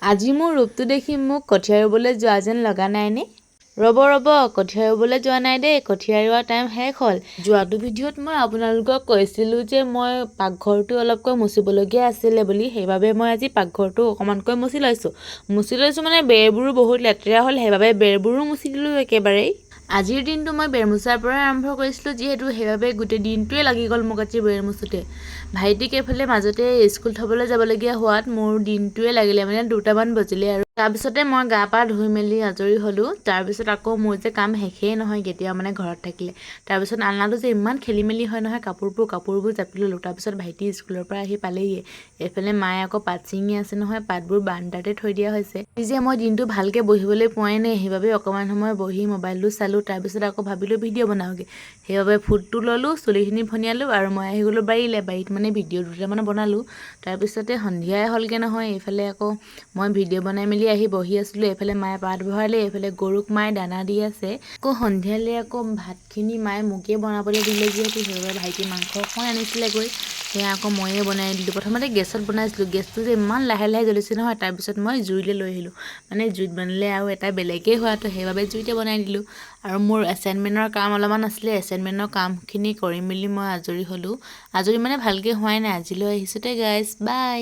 আজি মোৰ ৰূপটো দেখি মোক কঠীয়া ৰুবলৈ যোৱা যেন লগা নাইনে? ৰ'ব ৰ'ব, কঠীয়া ৰুবলৈ যোৱা নাই দেই, কঠীয়া ৰোৱা টাইম শেষ হ'ল। যোৱাটো ভিডিঅ'ত মই আপোনালোকক কৈছিলোঁ যে মই পাকঘৰটো অলপকৈ মুচিবলগীয়া আছিলে বুলি। সেইবাবে মই আজি পাকঘৰটো অকণমানকৈ মুচি লৈছোঁ। মুচি লৈছোঁ মানে বেৰবোৰো বহুত লেতেৰা হ'ল, সেইবাবে বেৰবোৰো মুচি দিলোঁ একেবাৰেই। আজিৰ দিনটো মই বেৰ মোচাৰ পৰাই আৰম্ভ কৰিছিলোঁ যিহেতু, সেইবাবে গোটেই দিনটোৱে লাগি গ'ল মোক আজি বেৰ মোচোঁতে। ভাইটিক এইফালে মাজতে স্কুল থ'বলৈ যাবলগীয়া হোৱাত মোৰ দিনটোৱে লাগিলে, মানে 2টামান বজিলে আৰু তাৰপিছতে মই গা পা ধুই মেলি আজৰি হ'লোঁ। তাৰপিছত আকৌ মোৰ যে কাম শেষেই নহয় কেতিয়াও মানে ঘৰত থাকিলে। তাৰপিছত আলনাটো যে ইমান খেলি মেলি হয় নহয়, কাপোৰবোৰ জাপি ল'লোঁ। তাৰপিছত ভাইটি স্কুলৰ পৰা আহি পালেহিয়ে। এইফালে মায়ে আকৌ পাত ছিঙি আছে নহয়, পাতবোৰ বাৰান্দাতে থৈ দিয়া হৈছে। যে মই দিনটো ভালকৈ বহিবলৈ পোৱাই নাই, সেইবাবে অকণমান সময় বহি মোবাইলটো চালোঁ। তাৰপিছত আকৌ ভাবিলোঁ ভিডিঅ' বনাওঁগৈ। সেইবাবে ফুটটো ল'লোঁ, চুলিখিনি ফনিয়ালোঁ আৰু মই আহি গ'লোঁ বাৰীলৈ। বাৰীত মানে ভিডিঅ' দুটামান বনালোঁ। তাৰপিছতে সন্ধিয়াই হ'লগৈ নহয়। এইফালে আকৌ মই ভিডিঅ' বনাই মেলি আহি বহি আছিলোঁ। এইফালে মায়ে পাত ভৰালে, এইফালে গৰুক মায়ে দানা দি আছে। আকৌ সন্ধিয়ালৈ আকৌ ভাতখিনি মায়ে মোকেই বনাবলৈ দিলে যিহেতু, সেইবাবে ভাইটি মাংস অকণ আনিছিলেগৈ, সেয়া আকৌ ময়ে বনাই দিলোঁ। প্ৰথমতে গেছত বনাইছিলোঁ, গেছটো যে ইমান লাহে লাহে জ্বলিছে নহয়। তাৰপিছত মই জুইলৈ লৈ আহিলোঁ, মানে জুইত বনালে আৰু এটা বেলেগেই সোৱাদ, সেইবাবে জুইতে বনাই দিলোঁ। আৰু মোৰ এছাইনমেণ্টৰ কাম অলপমান আছিলে, এছাইনমেণ্টৰ কামখিনি কৰি মেলি মই আজৰি হ'লোঁ। আজৰি মানে ভালকৈ হোৱাই নাই। আজিলৈ আহিছোঁ দেই গাইজ, বাই।